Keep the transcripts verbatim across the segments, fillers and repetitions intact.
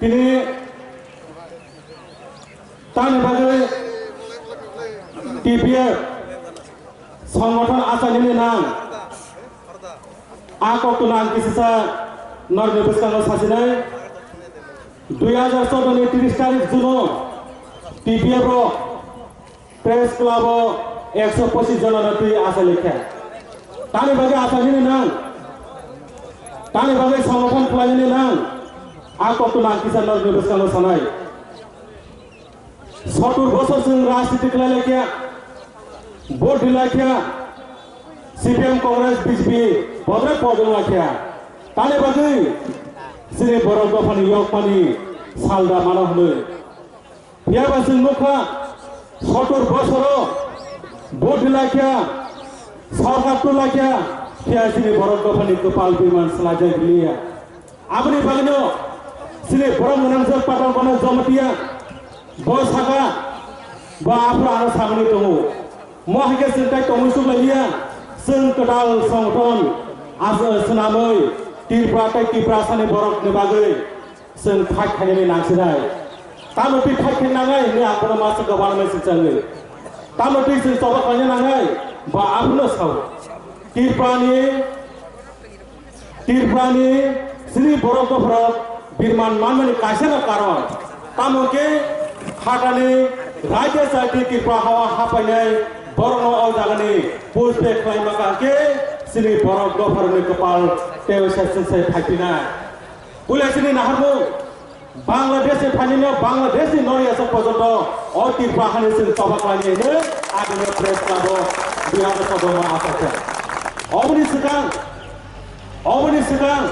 Tini tani bagwi T P F songothon achanini nang a koktwno ang kisisa norni bwskango sasinai. Dui hajar choudo ni tris tarik June o T P F rok Press Club o ekso pochis jona no twi acha lekha. Tani bagwi acha nini nang? Tani bagwi songothon khlai nini nang? A koktwno ang kisa norni bwskango sanai. Sotur bosor chwng rajniti khlai laikha, vote ri laikha, C P M, Congress, B J P bodre podong laikha. Tani bagwi chini borok dophani yokmani salda mano hwnwi. Phiya ba chwng nukha, sotur bosoro vote ri laikha, sorkar tu laikha, phiya chini borok dophani kwpal biman swlaijak liya. Aboni bagwino chini borok gwnangjak Pathan Kono Jamatia bo saka, bo aphuru ano samani tongo. Mo hai khe chwng tai tongwi chuk lai liya, chwng kwtal songthon as-, swnamwi Tripura tei Tiprasani borokni bagwi. Chwng fight khainani nangsinai. Tamo twi fight khaina nangnai hwnwi ang bono masa government se changwi. Tamo twi chwng choba khaina nangnai ba abono sao. Tripurani, Tripurani chini borok bokhorok birman manmani kaisa no karon. Tamo khe hatani raida chati Tripura hawa hapainai borokno o jagani push back khlaima kha khe chini borok bokhorokni kwpal tei se chwng se phaipinai. Puila chini naharmung Bangladesh ni phainino Bangladesh ni norya sok pojonto o Tripura hani chwng choba khlaini hwnwi adino press club o dui hajar sodro ma asakha. Oboni swkang, oboni swkang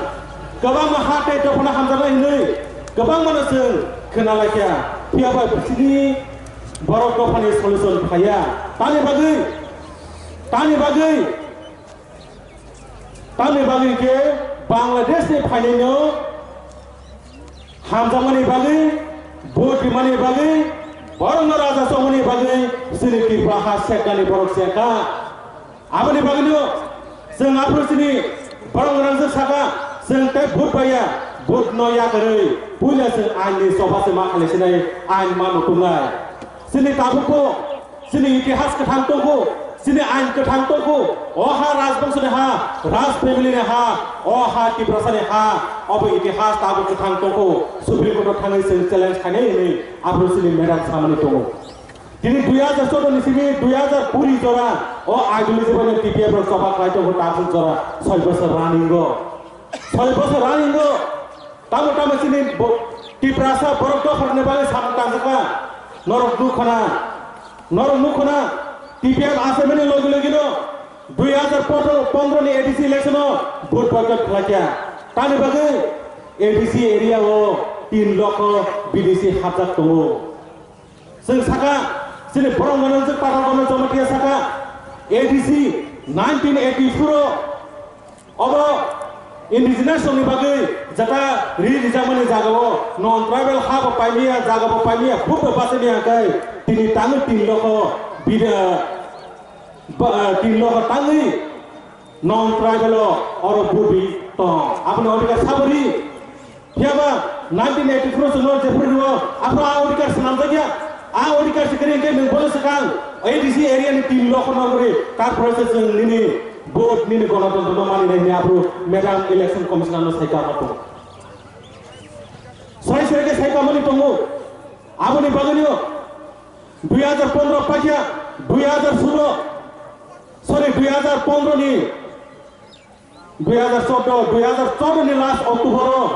kwbangma ha tei dophano hamjaknai hwnwi kwbangmano chwng khna laikha. Phiya ba chini borok dophani solution phaiya. Tani bagwi, tani bagwi Tamni bagwi khe Bangladesh ni phainai no hamjakmani bagwi, vote rimani bagwi, borokno raja chongmani bagwi chini Tripura ha seknani borok se kha. Aboni bagwino chwng aphuru chini borok gwnangjak saka, chwng tei vote baiya, vote no yakarwi puila chwng ain ni choba se ma khlai sinai, ain ma mutungnai. Chini tabukbo Chini itihas kwthang tongo, chini ain kwthang tongo. O ha Rajbongso ni ha, Raj family ni ha, o ha Tiprasa ni ha, obo itihas tabuk kwthang tongo. Supreme Court o thangwi chwng challenge khainai hwnwi aphuru chini madam samani tongo. Tini dui hajar choudo ni simi dui hajar kuri jora o ideology bai no T P F rok choba khlai tongo, tabuk jora soi bosor running o. Soi bosor running o. Tamo tamo chini bo-, Tiprasa borok dophani bagwi samung tangjak kha. Norok nukho na, norok nukho na, T P F aswk mani logi logi no dui hajar pondro ni A D C election o vote boycott khlai kha. Tamni bagwi A D C area o tin lokho B D C hapjak tongo. Chwng saka, chini borok gwnangjak Pathan Kono Jamatia saka, A D C nineteen eighty-four o obo indigenous rokni bagwi jata ri rijakmani jagao non tribal ha bo paimaya, jaga bo paimaya, phut bo bachai maya hwnkhe tini tangwi tin lokho bida, ba, tin lokho tangwi non tribal o oro bubi tong. Aboni odhikar sabori. Phiya ba nineteen eighty-four o chwngno jephuru rwo, aphuru a odhikar swnamjakya. A odhikar se kwrwi hwnkhe nwng bono swkang A D C area ni tin lokho nogori, tarpore se chwng nini vote, nini gonotontro no mani nai hwnwi aphuru Madam Election Commissioner no sai kama tongo. Sai sai khe sai kamani tongo. Aboni bagwino dui hajar pondro paikha, dui hajar solo, sorry, dui hajar pondro ni dui hajar choudo, dui hajar choudo ni last October o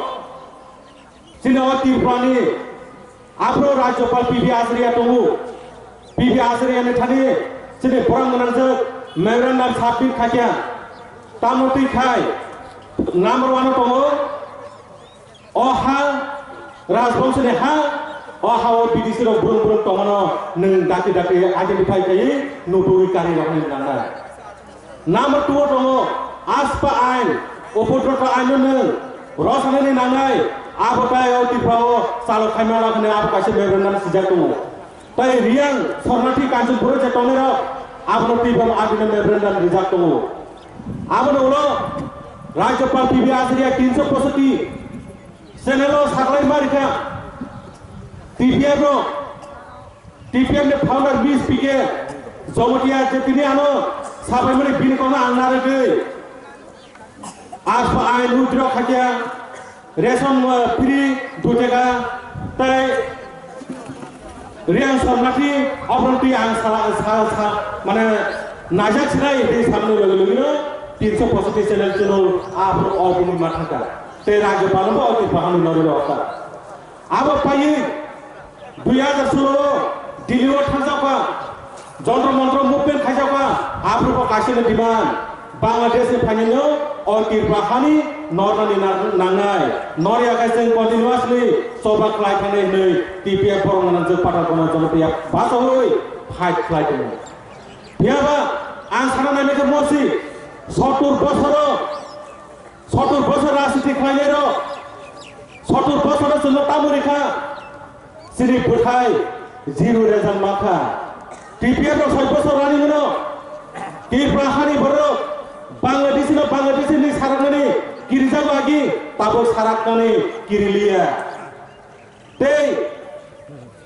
chini o Tripura ni aphuru Rajyapal P B Acharya tongo. P B Acharya ni thani chini borok gwnangjak memorandum submit khaikha. Tamo twi khai number one o tongo. O ha Rajbongso ni ha, o ha o B D C rok brum brum tongmano nwng dakti dakti identify khaiwi nutugwi kari rokni nangnai. Number two o tongo Aspa ain, Upodroto ain no nwng rwchanani nangnai, abo tai o Tripura o chalo khaima rok hwnwi abo kaisa memorandum swijak tongo. Tai Riyang Sornathi Kanchanpur o je tongnai rok, abono twi bo adino memorandum rijak tongo. Abono ulo Rajyapal P B Acharya tinso pochoti Channel o saklai ma rikha. T P F no, T P F ni founder Miss P K Jamatia je tini ano sabai mani bini kono ang narwgwi. Asba ain withdraw khaikha, ration, uh, free dui taka, tei Riang Somnathi obrong twi ang sala, sa, sa, mane najak sinai tei samni logi logi no tinso pochoti channel channel aphuru obini mathaka. Tei rajyo palombo oti pahani nori rokha. Abo paiwi dui hajar solo o Delhi o thangjakha, Jantar Mantar movement khaijakha, aphuru bo kaisa ni demand, Bangladesh ni phainai no o Tripura hani nornani nang-, nangnai, norya khe chwng continuously choba khlai thani hwnwi T P F borok nangjak Patalkona Jamatia bachaui fight khlai tongo. Phiyaba ang sana naimikhe mosi sottur bosoro Sottur bosor rajniti khlainairok, sottur bosor chwngno tamo rikha, chini bwthai zero result mankha. T P F rok soi bosor rani mano, Tripura hani borok Bangladesh no Bangladesh ni saraknani kirijago agi, tabuk saraknani kiriliya. Tei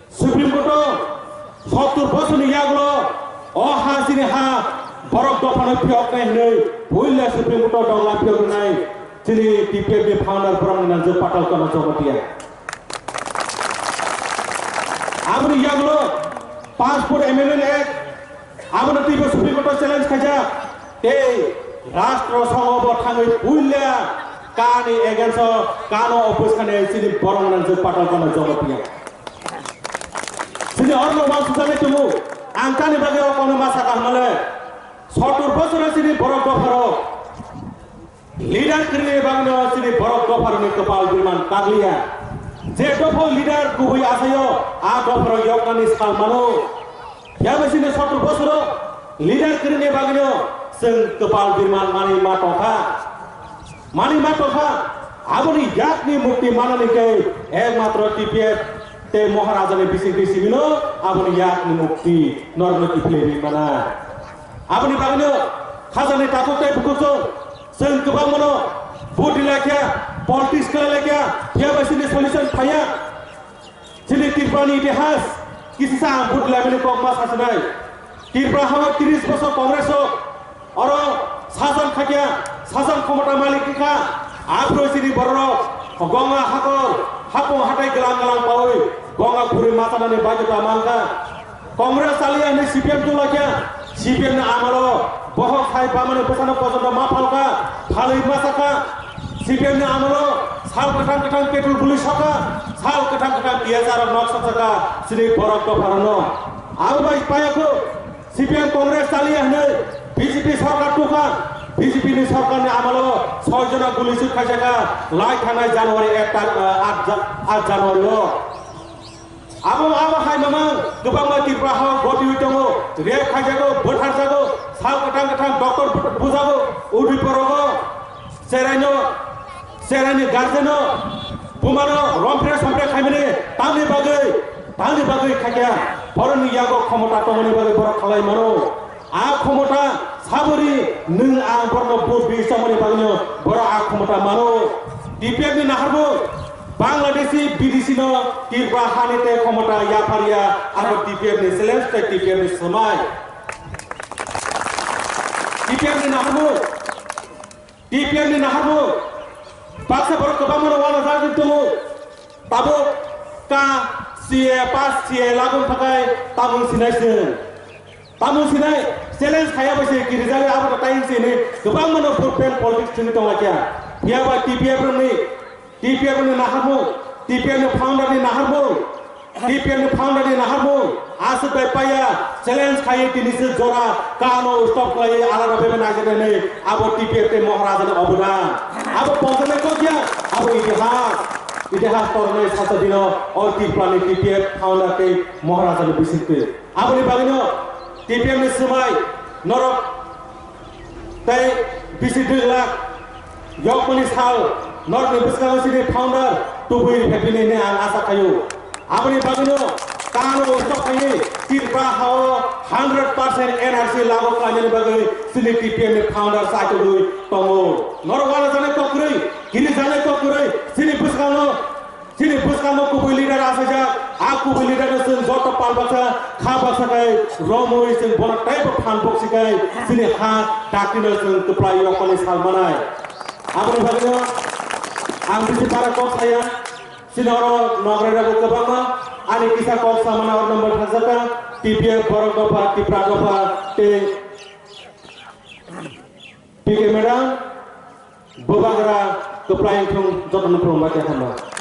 Supreme Court o sottur bosorni yagulo o ha chini ha borok dophano phiyoknai hwnwi puila Supreme Court o dogla phiyoknai chini T P F ni founder borokni nangjak Patalkona Jamatia. Aboni yagulo Passport Amendment Act, abono teibo Supreme Court o challenge khaijak. Tei Rashtra Songho bo thangwi puila kani against o kano oppose khainai chini borok nangjak Patalkona Jamatia. Chini orno uansukjagwi tongo, ang kani bagwi o kono ma sakha hwnmale, sottur bosoro chini borok dopharok leader kwrwini bagwino chini borok dopharokni kwpal birman takliya. Je dopha leader kubui asaio, a dopharok yoknani sal mano. Phiya bai chini sottur bosoro leader kwrwini bagwino chwng kwpal birman manwi ma tongkha. Manwi ma tongkha, aboni yakni mukti manani khe ekmatro T P F tei Maharajani bisingtwi simino aboni yakni mukti norokno kiphilwi mana. Aboni bagwino khajani takhuk tei bukhuk chwng, chwng kwbangmano vote rwlaikha, politics khlailaikha, phiya bai chini solution phaiya. Chini Tripura ni itihas kisa sa ang bud lamini kok ma sasinai. Tripura hao tris bosor Congress o oro sasan khakya, sasan khomota malik kha. Aphro chini borok gonga hakor, hapung hatai glang glang pawi gonga khuri machanani baidota mankha. Congress chaliya hwnwi C P M tonglaikha, C P M ni amalo bohok sai bamani bwsano pojoto ma phalkha, phalwi ma sakha. C P M ni amalo sal kwthang kwthang petrol buli sokha, sal kwthang kwthang P S R rok nok sokha chini borok dopharokno. Abo bai payakho C P M Congress chaliya hwnwi B J P sorkar tukha, B J P ni sorkar ni amalo soi jona guli sut khaisakha, lai thangnai January ek tar-, ah, aat ja-, aat January o. Abo, abo hai mamang kwbangma Tripura hao boti oi tongo, rape khaijago, bwtharjago, sal kwthang kwthang doctor bu-, bujago, udi porogo, cheraino, cheraini guardian-o, bumano rompre sompre khaimani tamni bagwi, tamni bagwi khaikha, borokni yago khomota tongmani bagwi borok khalai mano. A khomota saboni nwng ang borokno vote bi chamani bagwino borok a khomota mano. T P F ni naharmung Bangladeshi B D C no Tripura hani tei khomota yapharya abo T P F ni challenge tei T P F ni swmai. T P F ni naharmung T P F ni naharmung baksa borok kwbangma no wana jagwi tongo. Tabuk ka C A pass C A lagun thakai tamung sinai se. Tamung sinai challenge khaya bai se kirijak abo ta taing se ni kwbangma no vote bank politics chini tong kya. Phiya ba T P F ni, T P F ni naharmung, T P F ni founder ni naharmung. T P F ni founder ni naharmung aswk bai paya challenge khai tini se jora kano stop khlai alada bebe naijak nai abo T P F tei Maharaja ni obodan abo ponjane kokya abo itihas itihas tornai sasa dino o Tripura ni T P F founder tei Maharaja ni bisingtwi aboni bagwino T P F ni swmai norok tei bisi dui lakh yokmani sal norokni bwskango chini founder tubui rikha bini hwnwi ang asa khaio. Aboni bagwino kano usto khaiwi Tripura hao hundred percent N R C lagu khlainani bagwi chini T P F ni founder chaitugwi tongo. Norok wanajaknai kokrwi Kiri jana kok kwrwi, chini bwskango, chini bwskango kubui leader asajak, a kubui leader no chwng joto pal baksa, kha baksa kai romwi chwng bono teibo phan boksi kai, chini ha dakti no chwng kwplai yokmani sal manai. Aboni bagwino ang bisi bara kok saya, chini oro nograi rok kwbangma, ani kisa kok samana oro number thangjakha, T P F borok dopha, Tipra dopha, tei P K madam, Bubagra, kwplai wngthung, jotono khulumbai khe hambai.